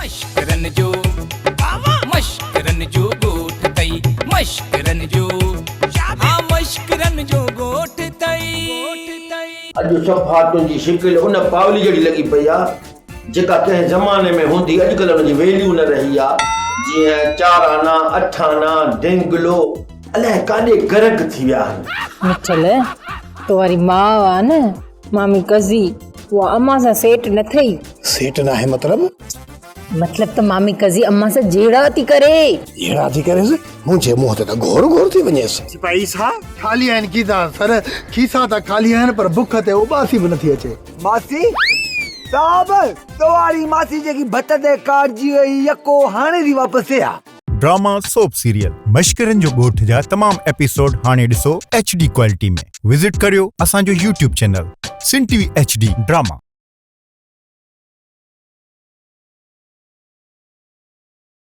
مشڪرن جو مشڪرن جو ڳوٺ تئي مشڪرن جو ها مشڪرن جو ڳوٺ تئي. اڄ صفا تنهنجي شڪل ان پاولي جهڙي لڳي پئي آ جيڪا ڪنهن زماني ۾ هوندي اڄڪلهه ان جي ويليو نه رهي آ جيئن چار آنا اٺ آنا ڊينگلو الائي ڪاڏي غرق ٿي ويا آهن. مٺل تو واري ماء آ نه مامي قضي اها امان سان سيٽ نه ٿئي. سيٽ ناهي مطلب؟ مطلب ته مامي قضي امان سان جهيڙا ٿي ڪري. جهيڙا ٿي ڪريس؟ منهنجي منهن تي ته گهور گهور ٿي وڃيس. سپاهي صاحب خالي آهن کيسا سر کيسا ته خالي آهن پر بک تي اٻاسي به نٿي اچي. ماسي صاحب تو واري ماسي جيڪي ڀت تي ڪاٽجي وئي يڪو هاڻي ٿي واپس ٿئي ها. ڊراما سوپ سيريل مشڪرن جو ڳوٺ جا تمام ايپيسوڊ هاڻي ڏسو ايڇ ڊي ڪوالٽي ۾ وزٽ ڪريو اسان جو YouTube channel Sindh T V H D drama.